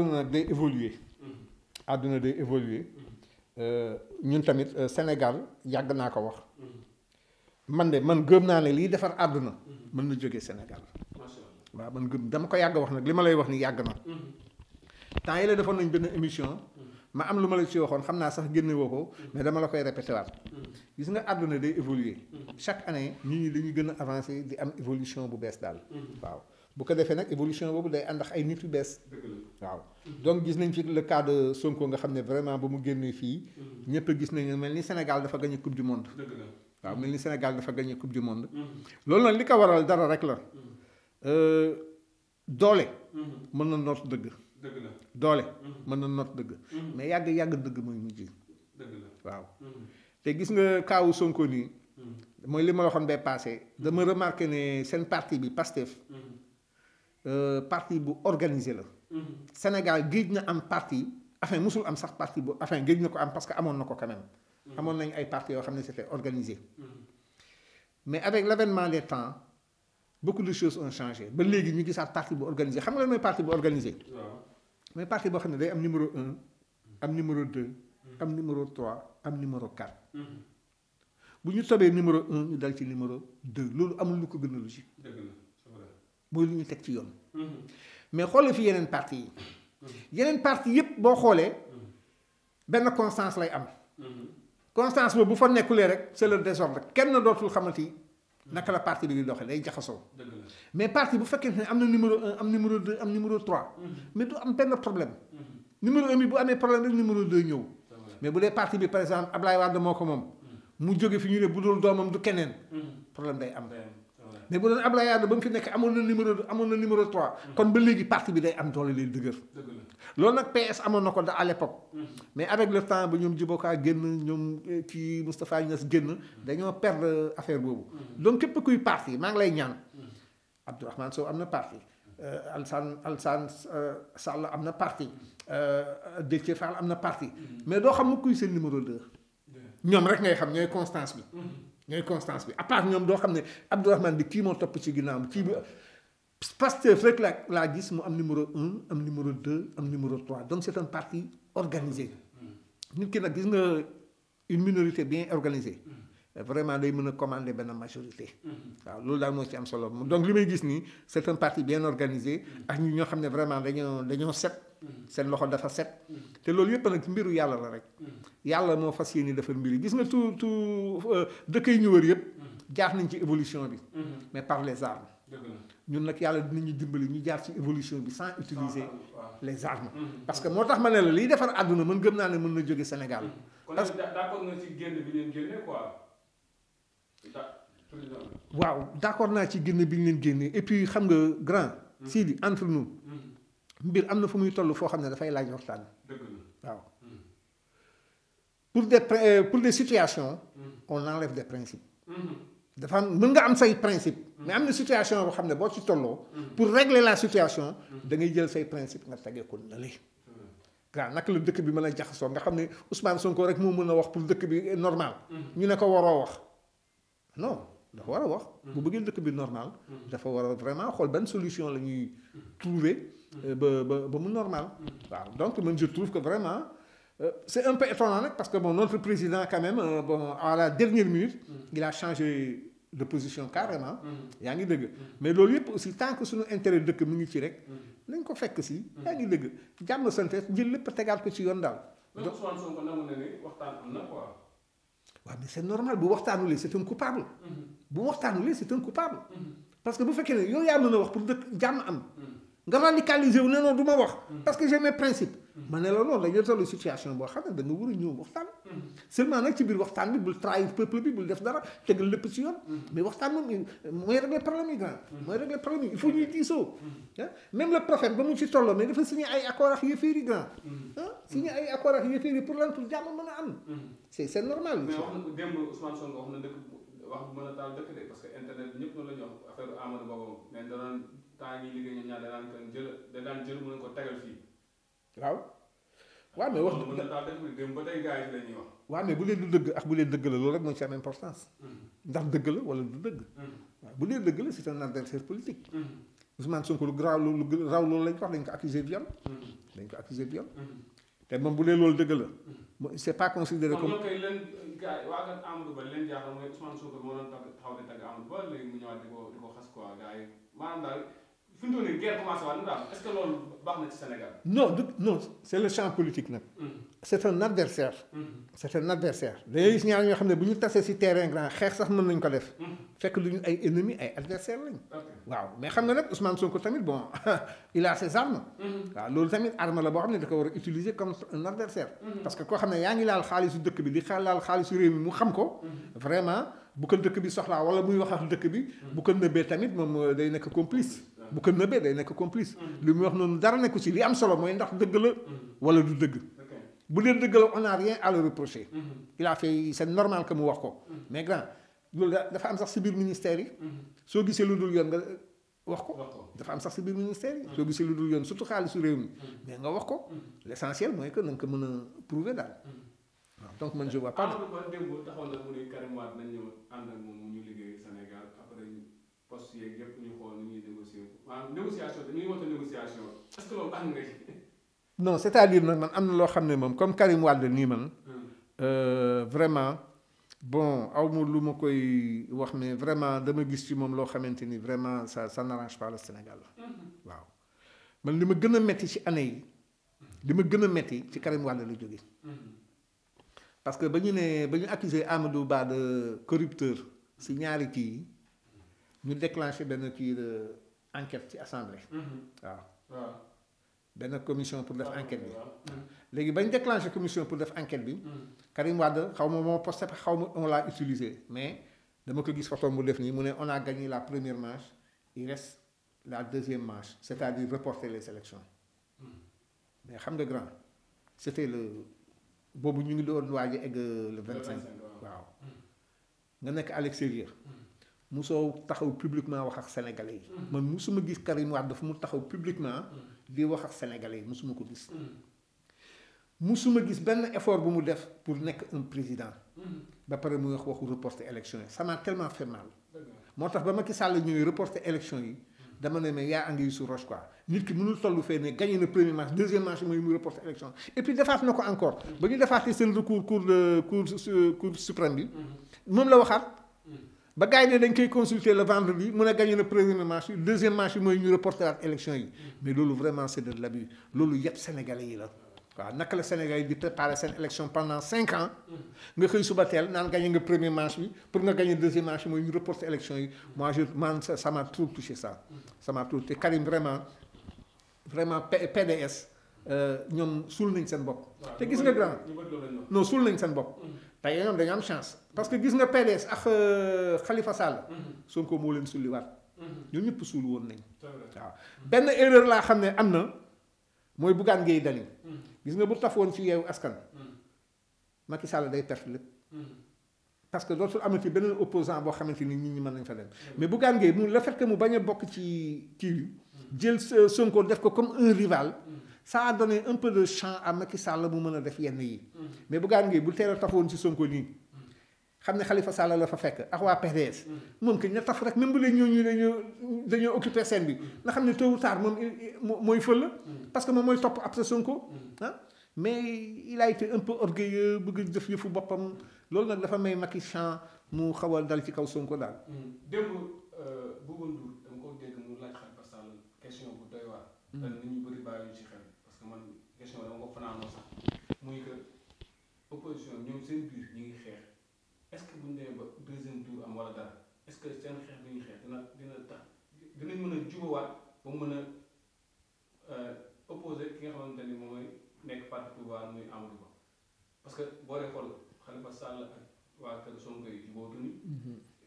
àdduna day évoluer àdduna day évoluer ñun tamit Sénégal yàgg naa ko wax man de man gëm naa ne liy defar àdduna mën na jógee Sénégal waaw man gëm dama ko yàgg wax nag li ma lay wax ni yàgg na temps yi la defoon nañ benn émission ma am lu ma la ci waxoon xam naa sax génne woo ko mais dama la koy répété waat gis nga àdduna day évoluer chaque année nit ñi dañuy gën a avancer di am évolution bu bees daal waaw bu ko defee nag évolution boobu day ànd ak ay nit yu bees waaw donc gis nañ fi le cas de Sonko nga xam ne vraiment ba mu génnee fii ñëpp a gis nañu mel ni Sénégal dafa gagné coupe du monde waaw mel ni Sénégal dafa gagné coupe du monde loolu nag li ko waral dara rek la doole mën na noot dëgg doole mën na noot dëgg mais yàgg dëgg mooy mujj waaw te gis nga kaawu Sonko nii mooy li ma la waxoon bay passé dama remarqué ne seen parti bi Pastef parti bu organisé la Sénégal géej na am parti enfin musul am sax parti bu enfin géej na ko am parce que amoon na ko quand même amoon nañ ay parti yoo xam ne c'était organisé mais avec l'avènement des temps beaucoup de choses ont changé ba léegi ñu gisaat parti bu organisé xam nga lan mooy parti bu organisé mais parti boo xam ne day am numéro 1 am numéro 2 am numéro 3 am numéro 4 bu ñu tobee numéro 1 ñu dal ci numéro 2 loolu amul lu ko gën a logique mooy lu ñu teg ci yoon mais xoole fi yeneen parti yi yeneen parti yépp boo xoolee benn constance lay am constance boobu bu fa nekkulee rek c'est le désordre kenn dootul xamante naka la parti bi di doxee day jaxasoo mais parti bu fekkee ne am na numéro 1 am numéro 2 am numéro 3 mais du am benn problème numéro 1 bi bu amee problème rek numéro 2 ñëw mais bu dee parti bi par exemple Ablaye Wade moo ko moom mu jóge fi ñu ne bu dul doomam du keneen problème day am mais bu doon Ablaye Wade ba mu fi nekk amoon na numéro 3 kon ba léegi parti bi day am doole leen dëgër loolu nag PS amoon na ko à l'époque mais avec le temps ba ñoom Djiboka génn ñoom kii Moustapha Niasse génn dañoo perdre affaire boobu donc képp kuy parti maa ngi lay ñaan Abdourahmane Sow am na parti Alassane Sall am na parti Déthié Fall am na parti mais doo xam mu kuy seen numéro 2 ñoom rek ngay xam ñooy constance bi à part ñoom doo xam ne Abdourahmane bi kii moo topp ci ginnaaw kii bi Pastef rek laa gis mu am numéro 1 am numéro 2 am numéro 3 donc c'est un parti organisé nit ki nag gis nga une minorité bien organisée vraiment day mën a commander benn majorité waaw loolu daal moo ci am solo donc li may gis nii c'est un parti bien organisé ak ñi ñoo xam ne vraiment dañoo set seen loxo dafa set te loolu yëpp nag mbiru yàlla la rek yàlla moo fas yéene defar mbir yi gis nga tout dëkk yi ñu wër yëpp jaar nañ ci évolution bi mais par les armes ñun nag yàlla dinañu dimbali ñu jaar ci évolution bi sans utiliser les armes parce que moo tax ma ne la liy defar àdduna man gëm naa ne mën na jóge Sénégal parce que d'accord nga ci génn bi leen génne quoi waaw d'accord naa ci génne bi ñu leen génne et puis xam nga grand Sidi entre nous mbir am na fu muy toll foo xam ne dafay laaj waxtaan waaw pour des situations on enlève des principes dafa am mën nga am say principe mais am na situation boo xam ne boo ci tolloo pour régler la situation da ngay jël say principe nga tegee ko na li grand naka la dëkk bi mën a jaxasoo nga xam ne Ousmane Sonko rek moo mën a wax pour dëkk bi normal ñu ne ko waroo wax non dafa war a wax bu bëggee dëkk bi normal dafa war a vraiment xool ban solution la ñuy trouver ba mu normal waaw donc man je trouve que vraiment c'est un peu étonnant nag parce que bon notre président quand même bon à la dernière minute il a changé de position carrément yaa ngi dëgg mais loolu yëpp aussi tant que suñu intérêt dëkk mu ngi ci rek nañ ko fekk si yaa ngi dëgg jàmm sante jël lépp tegaat ko ci yoon daal donc Ousmane Sonko nangu na ni waxtaan am na quoi waaw mais c'est normal bu waxtaanulee c'est un coupable bu waxtaanulee c'est un coupable parce que bu fekkee ne yow yaa mën a wax pour dëkk jàmm am nga radicaliser wu ne non du ma wax parce que j'ai mes principes ma ne la loolu dañoo toll situation boo xam ne da nga war a ñëw waxtaan seulement nag ci biir waxtaan bi bul trahir peuple bi bul def dara tegal lépp ci yoon mais waxtaan moom mooy régler problème yi grand mooy régler problème yi il faut ñuy diisoo même le prophète ba mu ci tolloo mais dafa signé ay accord ak yéeféer yi grand signé ay accord ak yéeféer yi pour lan pour jàmm mën a am c'est normal mais wax na démb Ousmane Sonko wax na dëkk wax mën a taal dëkk de parce que internet bi ñëpp noonu la ñu wax affaire Amadou Ba boobu mais danaan temps yi liggéey ñoom ñaar da daan jël mën ko tegal fii waaw waaw mais wax waaw mais bu leen du dëgg ak bu leen dëgg la loolu rek mooy ci am importance ndax dëgg la wala du dëgg waaw bu leen dëgg la c'est un adversaire politique Ousmane Sonko lu garaaw lu raw loolu lañ ko wax dañ ko accusé viol. dañ ko accusé viol. te moom bu dee loolu dëgg la. c'est pas considéré comme. kon leen gars waa kat Amadou Ba leen jaaxal mooy Ousmane Sonko moo doon taxaw di tagg Amadou Ba léegi mu ñëwaat di ko xas quoi gars yi maanaam daal fi mu toll nii guerre commencé waat na daal est-ce que loolu baax na ci Sénégal. non c'est le champ politique nag. c'est un adversaire. c'est un adversaire dañuy gis ñaar ñoo xam ne bu ñu tasee ci terrain grand xeex sax mën nañ ko def. fekk lu ñu ay ennemis ay adversaires lañ. waaw mais xam nga nag Ousmane Sonko tamit bon il a ses armes. waaw loolu tamit arme la boo xam ne da ko war a utiliser comme un adversaire. parce que koo xam ne yaa ngi laal xaalisu dëkk bi di laal xaalisu réew mi mu xam ko. vraiment bu ko dëkk bi soxlaa wala muy wax ak dëkk bi. bu ko nëbbee tamit moom day nekk complice. bu ko nëbbee day nekk complice. li muy wax noonu dara nekku ci li am solo mooy ndax dëgg la. wala du dëgg. bu dee dëgg la on n'a rien à le reprocher. il a fait c'est normal que mu wax ko. mais grand loolu dafa am sax ci biir ministère yi. soo gisee lu dul yoon nga wax ko. dafa am sax ci biir ministère yi. soo gisee lu dul yoon surtout xaalisu réew mi. mais nga wax ko. l'essentiel mooy que na nga ko mën a prouver daal. waaw donc man je vois pas. Amadou Ba démb taxaw na mu ne Karim Wade nañ ñëw ànd ak moom ñu liggéey Sénégal après poste yeeg yëpp ñu xool ni ñuy négocier maanaam négociation dañuy woote négociation est-ce que loolu ànd nga ci. non c'est-à-dire nag man am na loo xam ne moom comme Karim Wade nii man. vraiment bon aw ma lu ma koy wax mais vraiment dama gis ci moom loo xamante ni vraiment ça n'arrange pas le Sénégal la. waaw man li ma gën a metti ci année yi li ma gën a metti ci Karim Wade la jógee. parce que ba ñu accusé Amadou Ba de corrupteur ci ñaari kii yi ñu déclenché benn kii de enquête ci assemblée. waaw. benn commission pour def enquête bi. léegi bañ déclenché commission pour def enquête bi. Karim Wade xaw ma moo posté xaw ma on l'a utilisé mais dama ko gis photo mu def nii mu ne on a gagné la première manche il reste la deuxième manche c'est-à-dire reporter les élections. mais xam nga grand c'était le boobu ñu ngi doon waaj a egg le 25. waaw nga nekk à l'extérieur. musoo taxaw publiquement wax ak sénégalais yi. man musuma gis Karim Wade dafa mu taxaw publiquement di wax ak sénégalais yi musuma ko gis. musuma gis benn effort bu mu def pour nekk un président. ba pare muy wax waxu reporter élection yi ça m'a tellement fait mal. moo tax ba Macky Sall ñëwee reporter élection yi dama ne mais yaa anguille sous roche quoi nit ki mënul tollu fee ne gagné na premier match deuxième match mooy muy reporter élection et puis defaat na ko encore ba ñu defaatee seen recours cour suprême bi. moom la waxaat. ba gars yi ne dañ koy consulter le vendredi mun a gagné le premier match yi deuxième match yi mooy ñu reporter waat élection yi mais loolu vraiment c'est de l'abus loolu yëpp sénégalais yi la. waaw naka la Sénégal yi di préparer seen élection pendant 5 ans nga xëy suba teel naan gagné nga premier match bi pour nga gagné deuxième match mooy ñu reporter élection yi moi ça m'a trop touché ça. ça m'a trop te Karim vraiment PDS ñoom suul nañ seen bopp. te gis nga grand non suul nañ seen bopp. tey ñoom dañu am chance parce que gis nga PDS ak Khalifa Sall. Sonko moo leen sulliwaat. ñoom ñëpp suul woon nañ. waaw benn erreur laa xam ne am na mooy Bougane Gueye Dany. gis nga bu tafoon ci Yewwi Askan. Macky Sall day perte lépp. parce que dootul amati beneen opposant boo xamante ni nit ñi mën nañ fa dem mais Bougane Gueye mu le fait que mu bañ a bokk ci kii jël Sonko def ko comme un rival. ça a donné un peu de champ à Macky Sall mu mën a def yenn yi. mais Bougane Gueye bu teel a tafoon ci Sonko nii xam ne Khalifa Sall la fa fekk ak waa PDS. moom que ña taf rek même bu dee ñooñu dañoo occuper scène bi nga xam ne tôt ou tard moom mooy fël. parce que moom mooy topp après Sonko. mais il a été un peu orgueilleux bëgg def yëfu boppam loolu nag dafa may Macky champ mu xaw a dal ci kaw Sonko daal. démb Bouba Ndour dama ko dégg mu laaj Khalifa Sall question bu doy waar. te nit ñu bëri bàyyi ci xel parce que man question dama ko fanaanoo sax muy que opposition ñoom seen biir ñu ngi xeex est-ce que bu ñu demee ba deuxième tour am wala dara est-ce que seen xeex bi ñuy xeex dina tax dinañ mën a jubawaat ba mu mën a opposé ki nga xamante ni moom mooy nekk parti pouvoir muy Amadou Ba parce que boo dee xool Khalifa Sall ak waa kër Sonko yi jubóotuñu.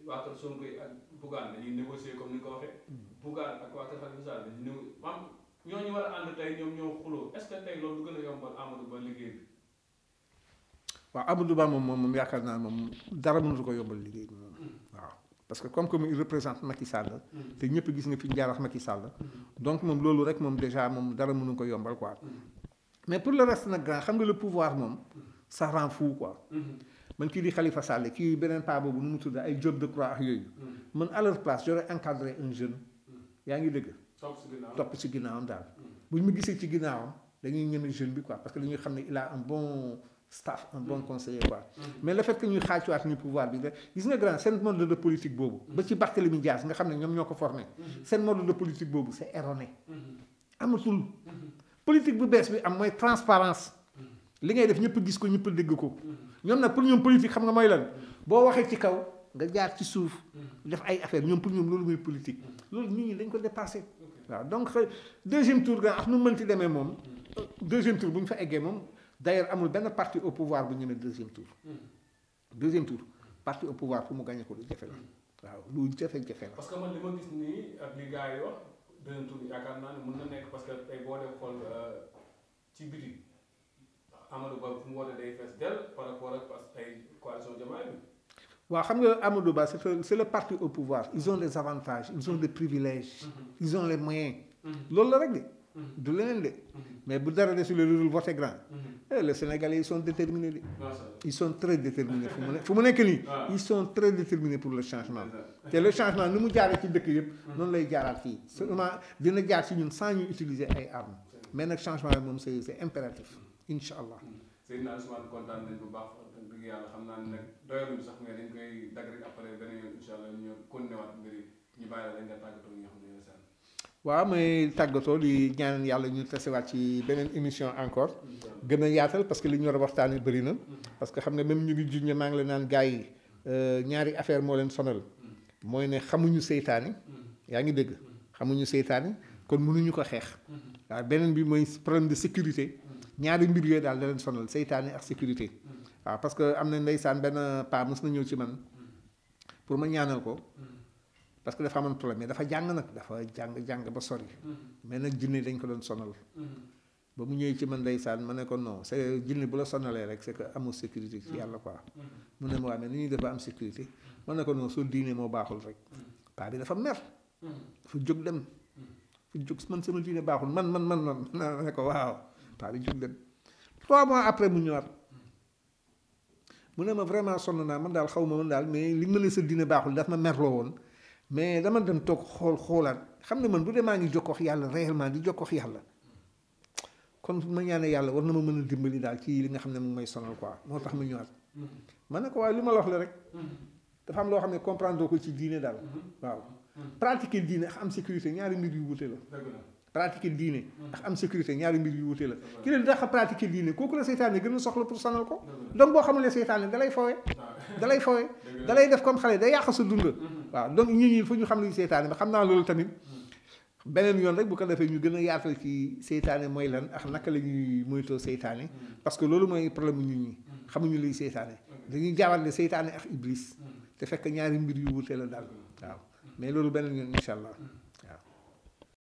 waa kër Sonko yi ak Bougane dañuy négocier comme ni nga ko waxee. Bougane ak waa kër Khalifa Sall dañuy négocier maanaam ñooñu war a ànd tey ñoom ñoo xuloo est-ce que tey loolu du gën a yombal Amadou Ba liggéey bi. waaw Amadou Ba moom yaakaar naa moom dara mënatu ko yombal liggéey bi moom. waaw parce que comme il représente Macky Sall. te ñëpp gis nga fi ñu jaar ak Macky Sall. donc moom loolu rek moom déjà moom dara mënu ko yombal quoi. mais pour le reste nag grand xam nga le pouvoir moom ça rend fou quoi. man kii di Khalifa Sall kii beneen paa boobu nu mu tudd ay Diop Decroix ak yooyu. man à leur place j'aurais encadré un jeune. yaa ngi dëgg. topp ci ginnaawam daal bu ñu ma gisee ci ginnaawam dañuy ñeme jeune bi quoi parce que dañuy xam ne il a un bon staff un bon conseiller quoi mais le fait que ñuy xaacuwaat ñu pouvoir bi gis nga grand seen mode de politique boobu ba ci Barthélémy Dias nga xam ne ñoom ñoo ko formé seen mode de politique boobu c'est erroné amatul politique bu bees bi am mooy transparence li ngay def ñëpp gis ko ñëpp dégg ko ñoom nag pour ñoom politique xam nga mooy lan boo waxee ci kaw nga jaar ci suuf def ay affaire ñoom pour ñoom loolu mooy politique loolu nit ñi dañ ko dépassé waaw donc deuxième tour ga ak nu mënti demee moom deuxième tour bu ñu fa eggee moom d'ailleurs amul benn parti au pouvoir bu ñemee deuxième tour parti au pouvoir pour mu gagné ko lu jafe la waaw lu jafe-jafe la. parce que man li ma gis nii ak li gars yi wax deuxième tour yaakaar naa ne mën na nekk parce que tey boo dee xool ci biti Amadou Ba fu mu woote day fees del par rapport ak ay coalition Diomaye bi. waaw xam nga Amadou Ba c'est le parti au pouvoir ils ont des avantages ils ont des privilèges ils ont les moyens loolu la rek de du leneen de mais bu dara de sur le rôle voté grand les Sénégalais ils sont déterminés de ils sont très déterminés fu mu nekk nii ils sont très déterminés pour le changement te le changement ni mu jaaree ci dëkk yëpp noonu lay jaaraat fii seulement dina jaar ci ñun sans ñu utiliser ay armes mais nag changement bi moom c'est impératif incha allah. Seydina Ousmane kontaan nañ bu baax dëgg yàlla xam naa ne nag doyaluñu sax mais dañ koy dagg rek après beneen yoon incha allah ñu continué waat mbir yi ñu bàyyi la nga tàggatoo ñi nga xam ne ñooy seen. waaw may tàggatoo di ñaan yàlla ñu tasewaat ci beneen émission encore gën a yaatal parce que li ñu war a waxtaanee bëri na parce que xam nga même ñu ngi junj maa ngi la naan gars yi ñaari affaire moo leen sonal mooy ne xamuñu seytaane yaa ngi dégg xamuñu seytaane kon mënuñu ko xeex waaw beneen bi mooy problème de sécurité ñaari mbir yooyu daal da leen sonal seytaane ak sécurité waaw parce que am na ndeysaan benn paa mës na ñëw ci man pour ma ñaanal ko parce que dafa amoon problème mais dafa jàng nag dafa jàng ba sori mais nag jinne dañ ko doon sonal ba mu ñëwee ci man ndeysaan ma ne ko non c'est jinne bu la sonalee rek c'est que amul sécurité ci yàlla quoi mu ne ma waa mais ni ñuy def ba am sécurité ma ne ko non soo diine moo baaxul rek paa bi dafa mer dafa jóg dem fu jóg man sama diine baaxul man ma ne ko waaw paa bi jóg dem 3 mois après mu ñëwaat mu ne ma vraiment sonn naa man daal xaw ma man daal mais li ma ne sa diine baaxul daf ma merloo woon mais dama dem toog xoolaat xam ne man bu dee maa ngi jokkoo ak yàlla réellement di jokkoo ak yàlla kon ma ñaane yàlla war na ma mën a dimbali daal ci li nga xam ne mu ngi may sonal quoi moo tax ma ñëwaat ma ne ko waaye li ma la wax la rek dafa am loo xam ne comprendre ko ci diine daal waaw pratiquer diine ak am sécurité ñaari mbir yu wute la pratiquer diine ak am sécurité ñaari mbir yu wute la ki leen dax pratiquer diine kooku la seytaane gën a soxla pour sonal ko donc boo xamulee seytaane dalay foowe dalay def comme xale day yàq sa dund waaw donc ñi fu ñu xam luy seytaane ba xam naa loolu tamit beneen yoon rek bu ko defee ñu gën a yaatal ci seytaane mooy lan ak naka la ñuy moytoo seytaane parce que loolu mooy problème nit ñi xamuñu luy seytaane dañuy jaawale seytaane ak iblis te fekk ñaari mbir yu wute la daal waaw mais loolu beneen yoon incha allah